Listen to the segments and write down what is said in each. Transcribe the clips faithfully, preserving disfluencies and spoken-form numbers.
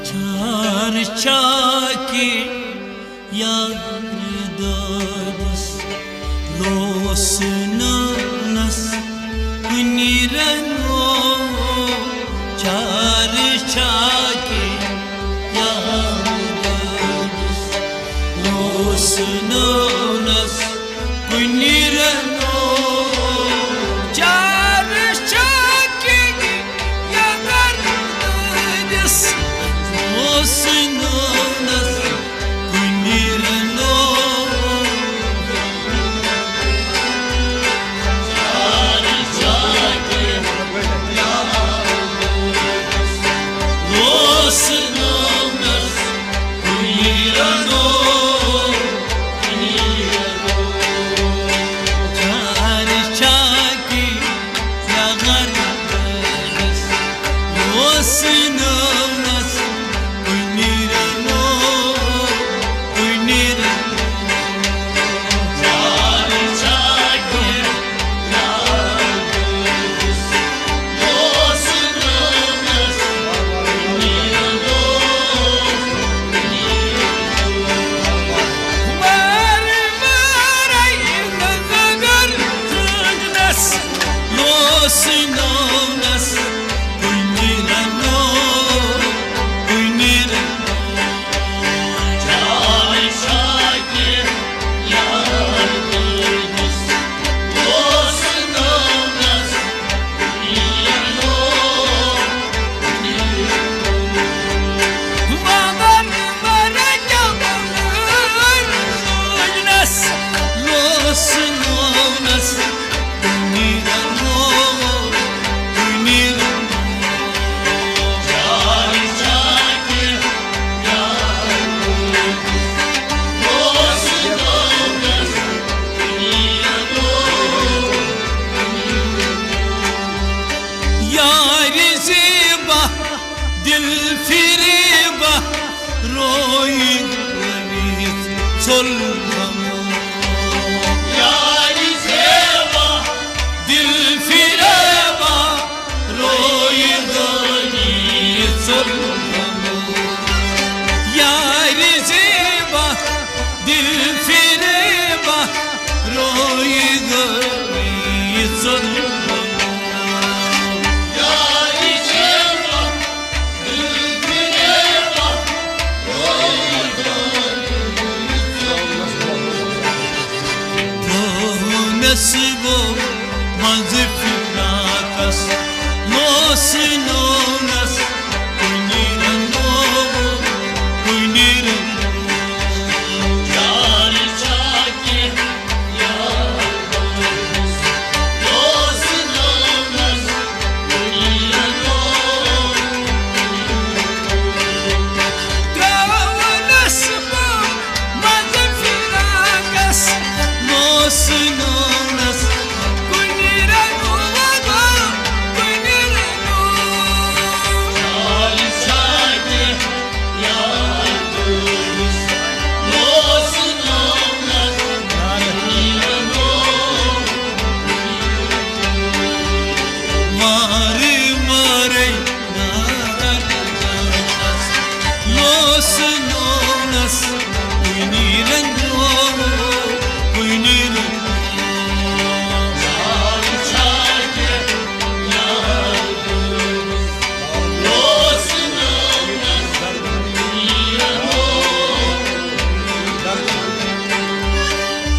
چار چاکہِ یار دٲدِس لوس نٲونس کُنہِ رنو۔ چار چاکہِ یار دٲدِس لوس نٲونس کُنہِ رنو۔ چار چاکہِ یار دٲدِس لوس نٲونس کُنہِ رنو۔ یارِ زیبا، دل فریبا، روی رویت ژوٚل غمو۔ یارِ زیبا، دل فریبا، روی رویت ژوٚل غمو۔ یارِ زیبا، دل فریبا، روی رویت ژوٚل غمو۔ نصیبو منٛز فراقس لوس نوٚونس کُنہِ رنٛگو، کُنہِ رنٛگو۔ یار چھا کینٛہہ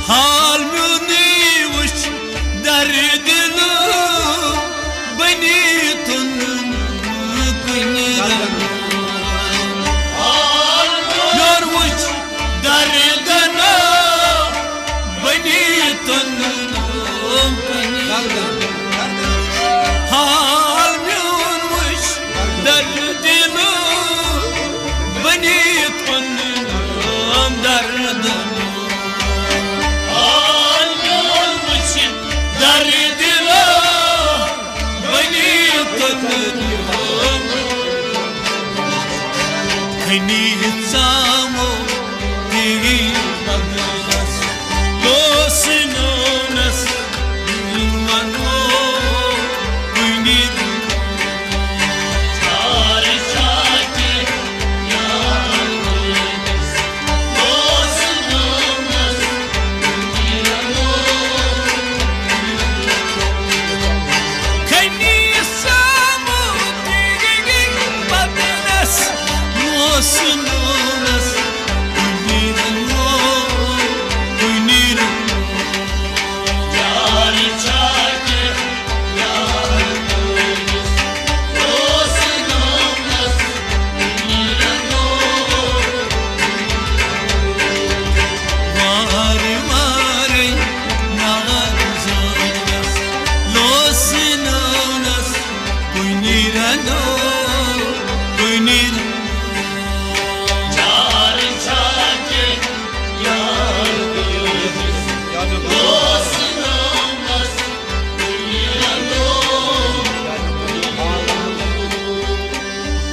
حال میونُے وٕچھ درد دِلہٕ بنی تُلُن کُنہِ رنٛگہٕ۔ حال میون وٕچھ درد دِلہٕ بنی تُلُن کُنہِ رنٛگہٕ۔ حال میون وٕچھ درد دِلہٕ بنی تُلُن درد۔ حال میون وٕچھ درد دِلہٕ بنی تُلُن۔ کھنی ژامو تیری بدلس لوس نوٚونس ونو کُنہِ۔ چار چاکہِ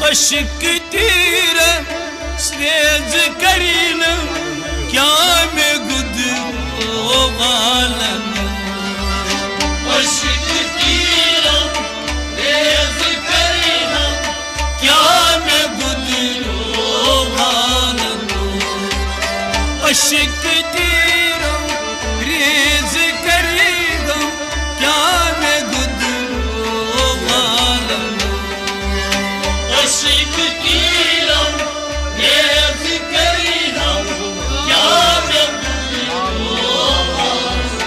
عشق تیرا سریز کرین، کیا میں گدرو غالن؟ عشق تیرا سریز کرین، کیا میں گدرو غالن؟ عشق تیرا ریز کرین، کیا میں گدرو غالن؟ عشق تیرا ریز کرین، کیا میں گدرو غالن؟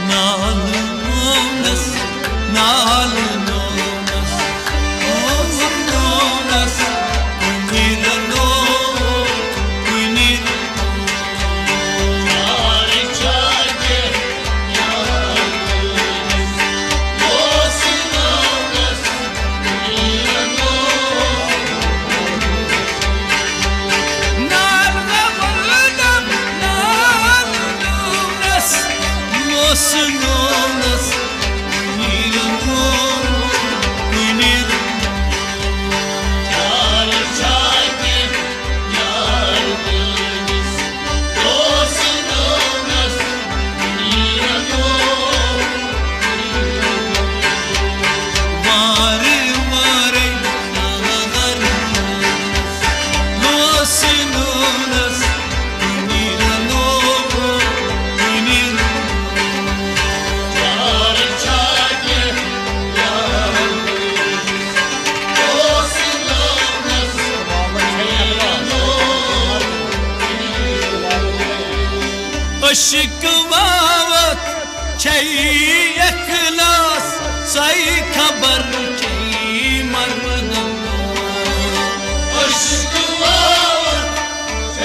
نال نونس، نال نونس، نونس، کُنہِ رنو، کُنہِ عشق واوت چھ اخلاص، سائی خبر چھ مردم۔ عشق واوت چھ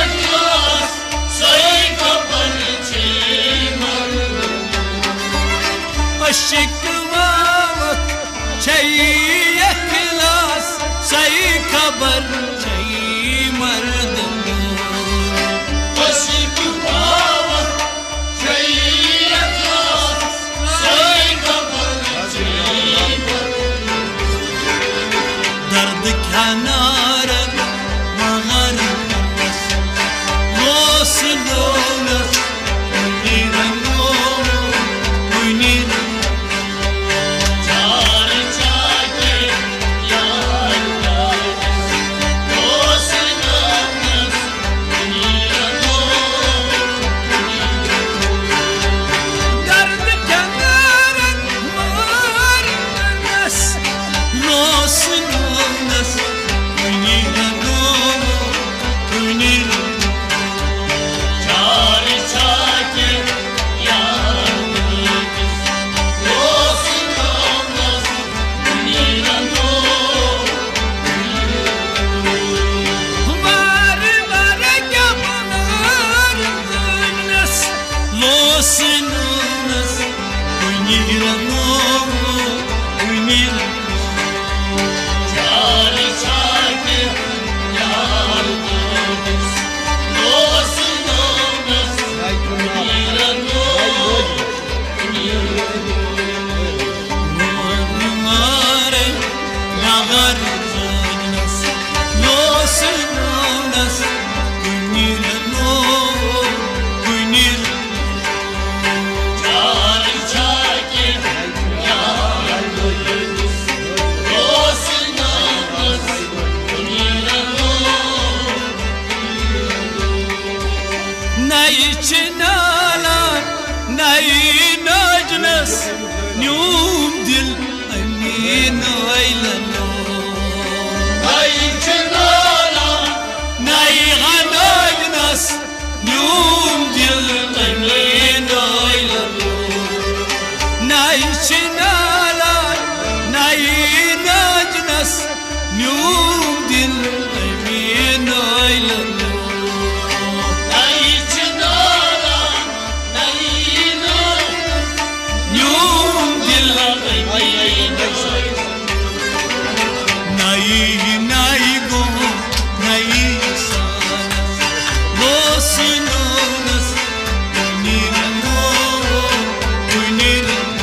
اخلاص، سائی خبر چھ مردم۔ عشق واوت چھ اخلاص، سائی خبر چھ مردم۔ عشق واوت چھ اخلاص، سائی خبر چھ مردم۔ درد کھنارن مگر لوس لونس، کُنہِ رنو، کُنہِ نئی چھ نالان، نئی ناجنس نیوم دل امی نویلنو۔ میون دل امین آیلن۔ نئی چھ ناران، نئی ناران۔ میون دل امین آیلن۔ نئی نئی گو، نئی سانس۔ لوس نونس، کنیر نو، کنیر نو۔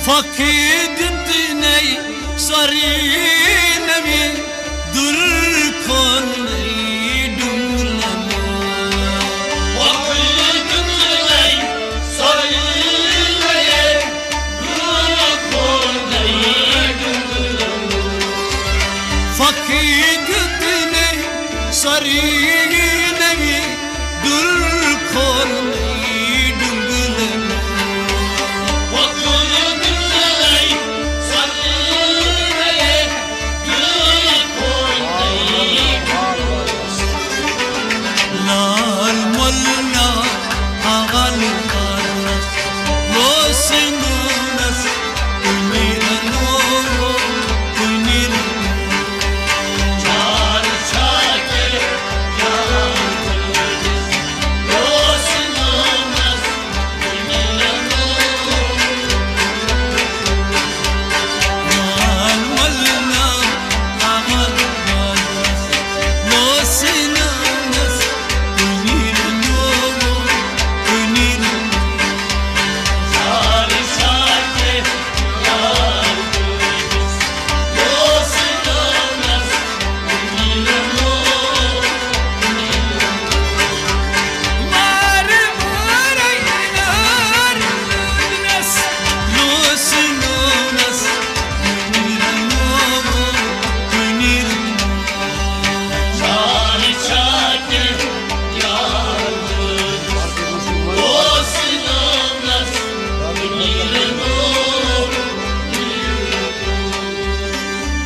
فخر دیُتنَے سۄرِ نوِ، دُر کھولنَے ڈُنٛگلَن۔ فخر دیُتنَے سۄرِ نوِ، دُر کھولنَے ڈُنٛگلَن۔ فخر دیُتنَے سۄرِ نوِ، دُر کھولنَے ڈُنٛگلَن۔ لال مۄلنا حوالہٕ کرنس لوس نونس، کُنہِ رنو، کُنہِ رنو۔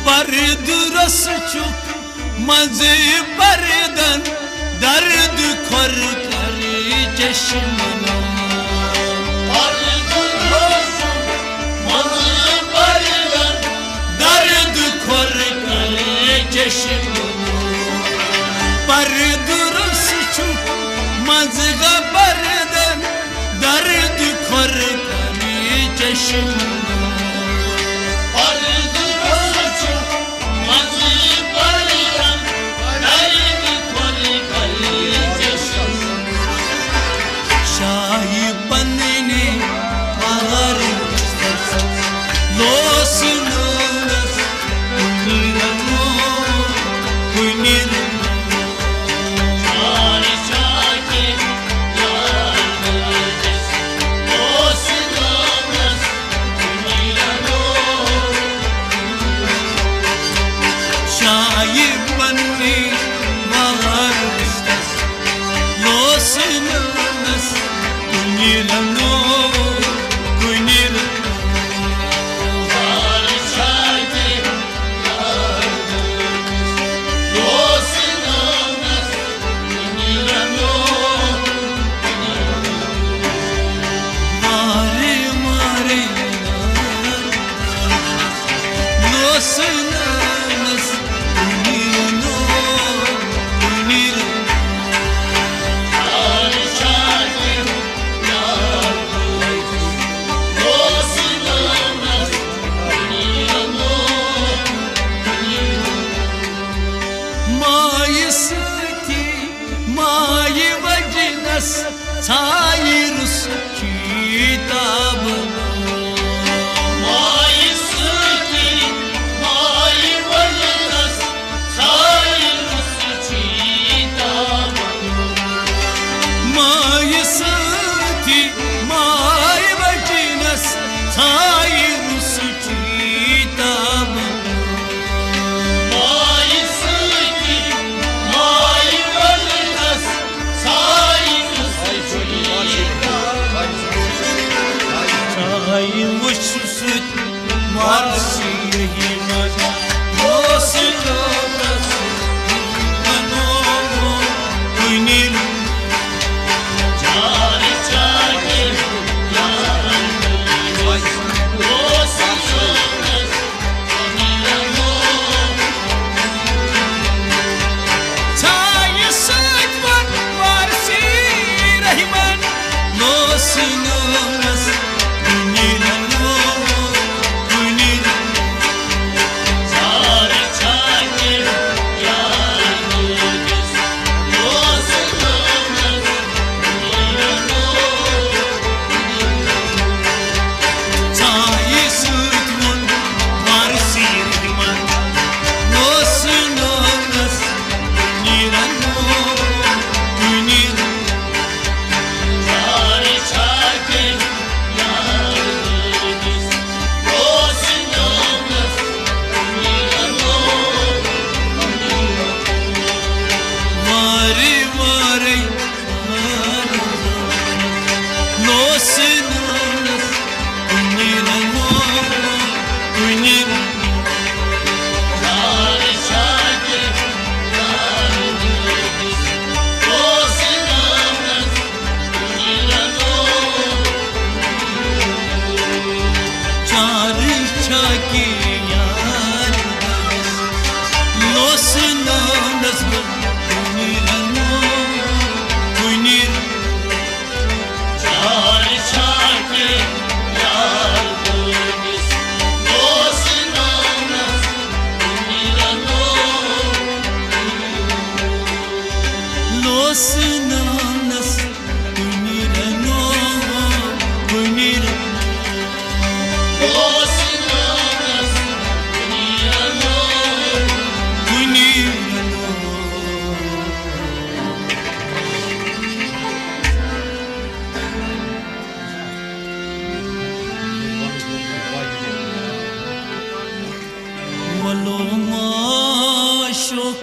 پردٕ رس چھُکھ منٛزٕ پردن، درد کھۄر کر چشمہٕ نوٗر۔ پردٕ رس چھُکھ منٛزٕ پردن، درد کھۄر کر چشمہٕ نوٗر۔ پردٕ رس چھُکھ منٛزٕ پردن، درد کھۄر کر چشمہٕ نوٗر۔ پردٕ رس چھُکھ شاہی پننی مہر لوس نونس، کُنہِ رنو، کُنہِ رنو۔ شاہی پننی مہر لوس نونس، کُنہِ رنو، کُنہِ رنو۔ مارے مارے لوس نونس، کُنہِ رنو، کُنہِ رنو۔ ژھایہِ رُس چیٖتابہٕ۔ مایہِ سۭتی، مایہِ وننس، ژھایہِ رُس چیٖتابہٕ۔ مایہِ سۭتی، مایہِ وننس، ژھایہِ رُس چیٖتابہٕ۔ مایہِ سۭتی، مایہِ وننس، ژھایہِ رُس چیٖتابہٕ۔ ژھایہِ وٕچھ سۭتۍ وارسی رحیمن، اوس لوکس بنومُت کُنہِ۔ چار چاکر یارن، اوس لوکس ژھایہِ سۭتۍ ووٚن وارسی رحیمن، لوس نومس کُنہِ رنو، کُنہِ رنو۔ ژھایہِ چھاکہِ یار لوکس، لوس نومس کُنہِ رنو۔ ژھایہِ سۭتۍ ووٚن وارسی رحیمن، لوس نومس کُنہِ رنو، کُنہِ۔ ژھایہِ چھاکہِ یار لوکس، لوس نومس کُنہِ رنو۔ وارٕ وارَے لوس نومس کُنہِ رنو، کُنہِ رنو۔ چار چھاکہِ یار لوس نومس بہٕ کُنہِ رنو، کُنہِ۔ چار چھاکہِ یار لوکس، لوس نومس کُنہِ رنو۔ لوس نومس کُنہِ رنو، کُنہِ رنو۔ لوس نومس کُنہِ رنو، کُنہِ رنو۔ ولو ما شوق